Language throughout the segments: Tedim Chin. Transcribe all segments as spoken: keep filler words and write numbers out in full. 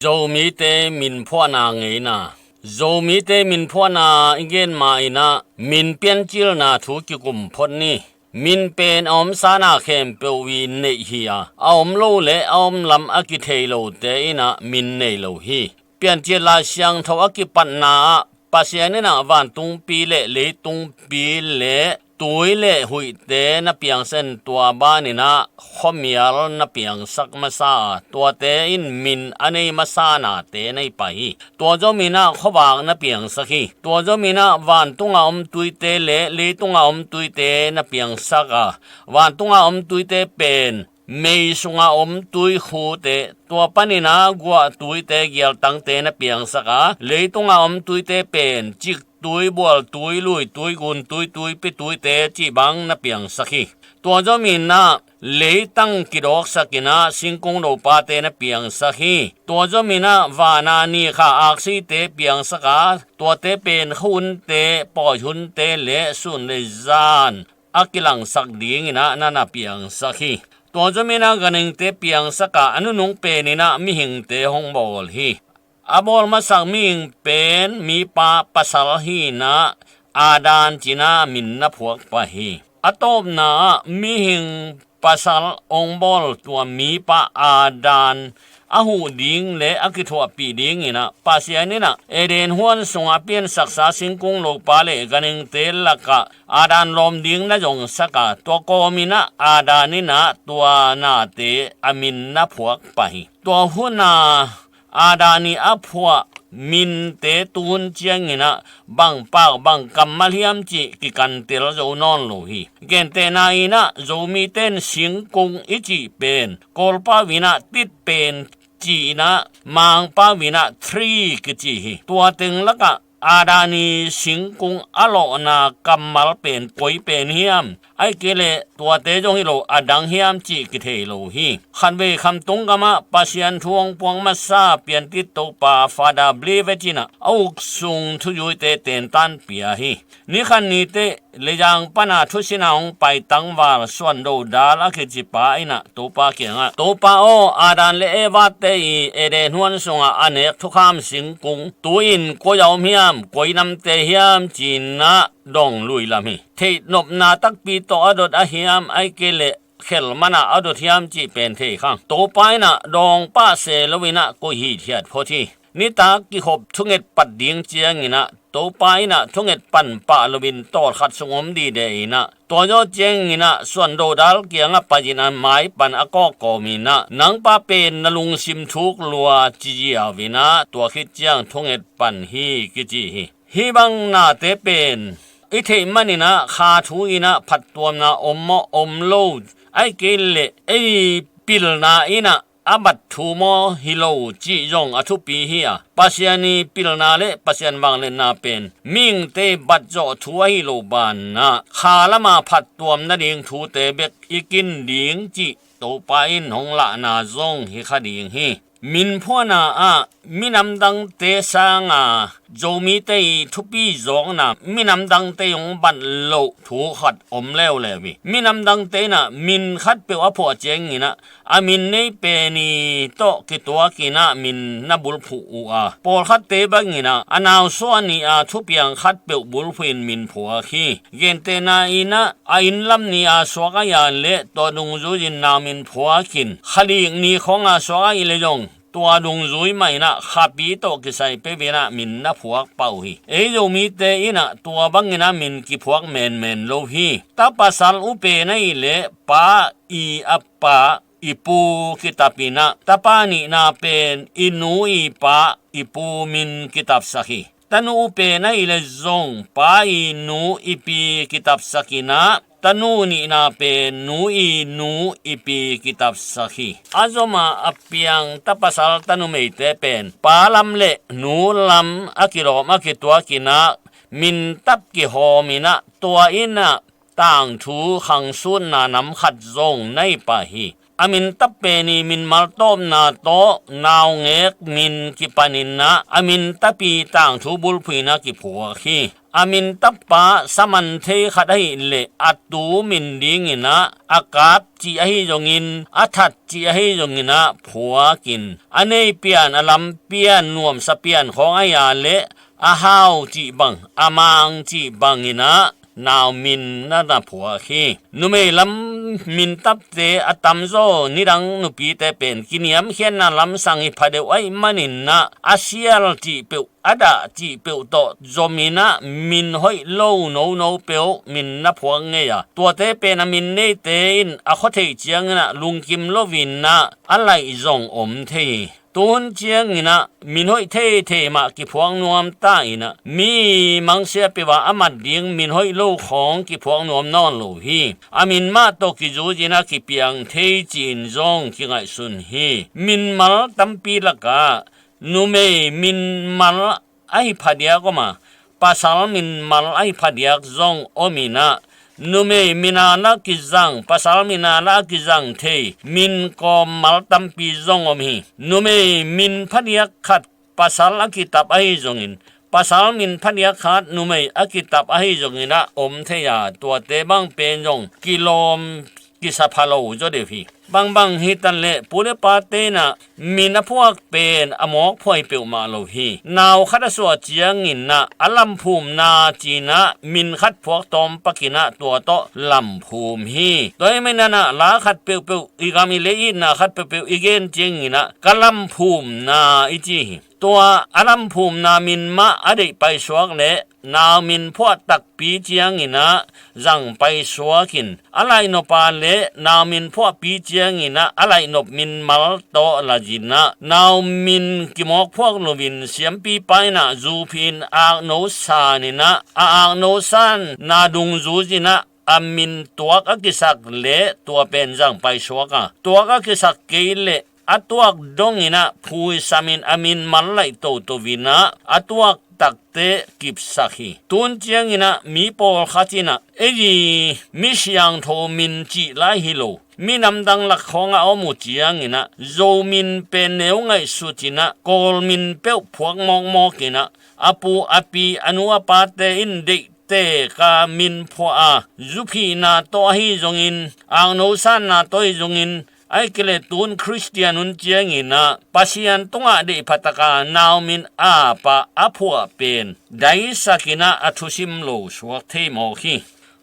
Zomite min phuahna ngeina. Zomite min phuahna i gen ma-in ah min piancilna thu kikum phot ni. Min pen a om sana khempeuh i neih hi a, a om lo le a om lam a kithei lote in ah min nei lo hi. Piancil Lai Siangtho a kipatna ah Pasian in ah vantungpi le leitungpi le tui le huihte na piangsak in, tua banin ah khuamial na piangsak masa a, tuate in min a nei masa nate na hi pah hi. Tua zomin ah khuavak na piangsak hi. Tua zomin ah vantunga om tuite le leitunga om tuite na piangsak a, vantunga om tuite pen mei sunga om tuikhute, tua panin ah guah tuite, gialtangte na piangsak a, leitunga om tuite pen ciktui, bualtui, luitui, guntui, tuipi tuite cih bang na piangsak hi. Tua zomin ah leitang kidawksak in ah singkung lopate na piangsak hi. Tua zomin ah vana ni kha aksite piangsak a, tuate pen khuahunte, pawihunte le sun le zan a kilangsak dingin ah na na piangsak hi. Tua zomin ah ganhingte piangsak a, a nunung penin ah mihingte hong bawl hi. A bawl masak mihing pen mipa pasal hi-in ah Adam ci-in ah min na phuak pah hi. A tawpna ah mihing pasal hong bawl tua mipa Adam a huh ding le a kithuahpih dingin ah Pasian in ah Eden huan sunga piansaksa singkung lopa le ganhingte lakah Adam lawm ding na zongsak a, tua kawmin ah Adam in ah tua nate a min na phuak pah hi. Tua hun a Adam i a phuah minte tuhun ciangin ah bang pak bang kammal hiam cih kikantel zo nawn lo hi. Gentehna in ah Zomite in singkung i cih pen Kawlpau in ah tit pen ci-in ah Mangpau in ah tree kici hi. Tua teng lakah Adam i singkung a lawhna kammal pen koi pen hiam? Ahih kei leh tuate zong hi lo, a dang hiam cih kithei lo hi. Khatvei Khamtung gamah Pasian thu hong puang masa Piantit Topa Father Blevett in ah a uk sung thuzuite tentan pia hi. Ni khat ni teh Lezang pana thusin a hong pai tangval Suan Dodal a kici pa in ah Topa kiangah, Topa aw, Adam le Evate i Eden huan sungah a nek thukham singkung tu-in koi a om hiam, koi namte hiam ci-in ah dong lui lam hi. Theihnopna takpi tawh a dot a hiam, ahih kei leh khelh man a a dot hiam cih pen thei khang. Topa in ah dawng pah se loin ah koih hithiat phot hi. Nitak kikhop thunget pat ding ciangin ah Topa in ah thunget pan pah loin tawlkhat sung om dide in ah, tua zawh ciangin ah Suan Dodal kiangah pai-in a mai pan a kawk kawmin ah, nang pa pen na lungsim thuk lua ci ziau in ah, tua khit ciang thunget pan hi kici hi. Hih bang nate pen i theih manin ah kha thu in ah phattuamna om maw om lo, ahih kei leh ei pilna in ah a bat thu maw hi lo cih zong a thupi hi a, Pasian i pilna le Pasian vangliatna pen mihingte bat zawh thu ahi lo banah kha lama phattuam nading thute bek i kin ding cih Topa in hong lahna zong hi kha ding hi. Min phuahna ah minam dangte sanga Zomite i thupi zawkna minam dangte i hong bat loh thu khat om leuleu hi. Minam dangte in ah min khatpeuh a phuah ciangin ah a min nei pen i tawh kituakin ah min na bulphuh uh a, pawlkhatte bangin ah a nausuah ni a thupiang khatpeuh bulphuhin min phuak hi. Gentehna in ah a inn lam ni a suak ahih leh tua dungzui-in nau min phuakin, khalik ni khawng a suak ahih leh zong tua dungzui mah in ah khapi tawh kisai peuh in ah min na phuak pah uh hi. Ei Zomite in ah tua bangin ah min kiphuak menmen lo hi. Ta pasal upen ahih leh pa i a pa i pu kitap in ah, tapa nihna pen i nu i pa i pu min kitapsak hi. Tanu upen ahih leh zong pa i nu i pi kitapsak in ah, tanu nihna pen nu i nu i pi kitapsak hi. A zom a a piang ta pasal ta numeite pen pa lam le nu lam a kilawm a kituakin ah min tap kihawm in ah, tua in ah tangthu khangsutna nam khat zong na hi pah hi. A min tap pen i min mal tawpna tawh naungek min kipanin ah a min tap i tangthu bulphuh in ah kiphuak hi. A min tap pa saman thei khat ahih leh a tu min dingin ah a kap cih ahi zongin a that cih ahi zongin ah phuakin a nei pian a lam pian nuamsa pian khawng ahi a leh a hau cih bang a mang cih bangin ah nau min na na phuak hi. Numei lam min tapte a tamzaw nidang nupite pen kiniamkhiatna lamsang hi phadeuh ahih manin ah a sial cih peuh a dah cih peuh tawh zomin ah min hoih lo nono peuh min na phuak ngei a, tuate pen a min neite in a khua theih ciangin ah lungkim loin ah a laih zong om thei hi. Tuhun ciangin ah min hoih theithei mah kiphuak nuam ta in ah mi mangsia peuh a a mat ding min hoih lo khawng kiphuak nuam nawn lo hi. A min mah tawh kizui in ah kipiang thei ci-in zong kingaihsun hi. Min mal tampi lakah numei min mal ahi phadiak om a, pasal min mal ahi phadiak zong om in ah numei min a na kizang, pasal min a na kizang thei min kawm mal tampi zong om hi. Numei min phadiak khat pasal a kitap ahi zongin, pasal min phadiak khat numei a kitap ahi zongin ah om thei a, tuate bang pen zong kilawm kisa pha lo zaw deuh hi. Bangbang hi ta leh pu le pate in ah min a phuak pen a mawk phuai peuhmah lo hi. Nau khat a suah ciangin ah a lamphumna ci-in ah min khat phuak tawm pakin ah tua tawh lamphum hi. Tua ahih manin ah la khat peuhpeuh i gam i lei itna khat peuhpeuh i gen ciangin ah ka lamphumna i ci hi. Tua a lamphumna min mah a deih paisuak leh nau min phuah takpi ciangin ah zang paisuak in, a laihnop a leh nau min phuahpi ciangin ah a laihnop min mal tawh la zin ah nau min kimawk phuak loin siampipa in ah zu phi-in akno san in ah a akno sanna dungzui in ah a min tuak a kisak leh tua pen zang paisuak a, tuak a kisak kei leh a tuak dongin ah phuisamin a min mal laih toto in ah a tuak takte kipsak hi. Tun ciangin ah mi pawlkhat in ah ei mi siangtho min cih lai hi lo, minam dang lak khawng a om uh ciangin ah Zo min pen neu ngaihsut in ah Kawl min peuh phuak mawkmawk in ah a pu a pi a nu a pate in deih teka min phuah a, zuphihna tawh ahi zongin, akno sanna tawh ahi zongin, ahih kei leh tun Khristian hun ciangin ah Pasian tungah deih phataka nau min ap a a phuah pen daisak in ah a thusim lo suak thei mawk hi.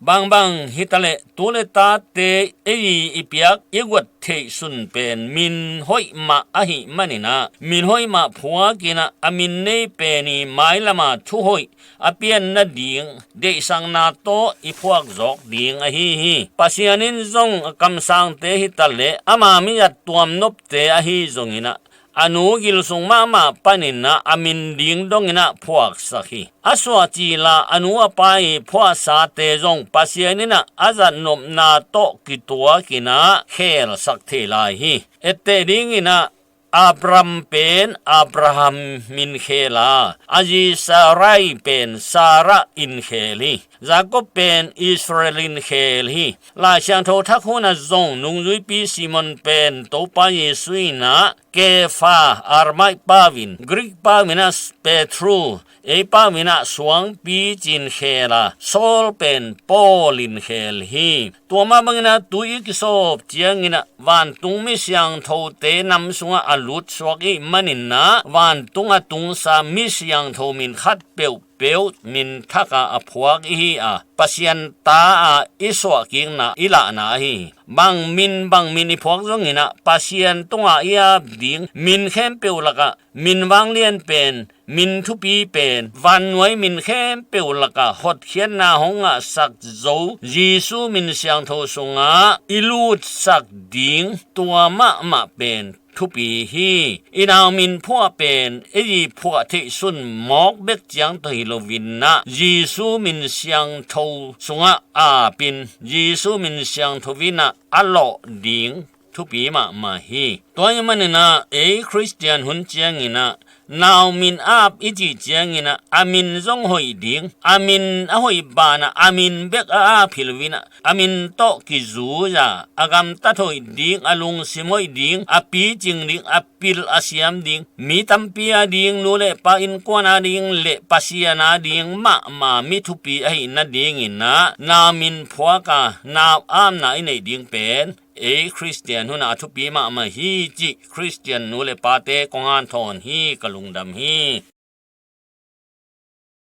Bangbang hi ta leh tu le tate ei i piak i guat theih sun pen min hoih mah ahih manin ah min hoih mah phuak in ah a min nei pen i mailam a thu hoih a pian nading deihsakna tawh i phuak zawk ding ahi hi. Pasian in zong a kamsangte hi ta leh ama mi zat tuam nopte ahi zongin ah a nu gil sung mahmah panin ah a min ding dongin ah phuaksak hi. A suah cil a a nu a pa i phuahsate zong Pasian in ah a zatnopna tawh kituak in ah khelsak thei lai hi. Etteh dingin ah Abram pen Abraham in khel a, a zi Sarai pen Sarah in khel hi. Jakob pen Israel in khel hi. Lai Siangtho thak hun ah zong nungzuipi Simon pen Topa Jesu in ah Kefa, Aramaic pau in, Greek pau in ah Petru, ei pau in ah suangpi ci-in khel a, Saul pen Paul in khel hi. Tua mah bangin ah tu i kisawp ciangin ah vantung mi siangthote nam sungah a lut suak i hih manin ah vantung a tungsa mi siangtho min khat peuhpeuh min thak a a phuak i hi a, Pasian ta a i suahkikna i lahna ahi hi. Bang min bang min i phuak zongin ah Pasian tungah i ap ding min khempeuh lakah min vanglian pen, min thupi pen, vannuai min khempeuh lakah hotkhiatna hong ngahsak zo Jesu min siangtho sungah i lutsak ding tua mahmah pen thupi hi. I nau min phuah pen ei i phuah theih sun mawk bek ciang tawh hi loin ah Jesu min siangtho sungah apin Jesu min siangtho in ah a lawh ding thupi mahmah hi. Tua ahih manin ah ei Khristian hun ciangin ah Nau min ap i cih ciangin ah, a min zong hoih ding, a min a hoih banah a min bek a ap hilh uh in ah, a min tawh kizui a, a gamtat hoih ding, a lungsim hoih ding, a picing ding, a pil a siam ding, mi tampi a ding, nu le pa innkuan a ding le Pasian a ding mahmah mi thupi ahih nadingin ah, nau min phuak a, nau apna i neih ding pen ei Khristian hunah a thupi mahmah hi cih Khristian nu le pate kong hanthawn hi, ka lungdam hi.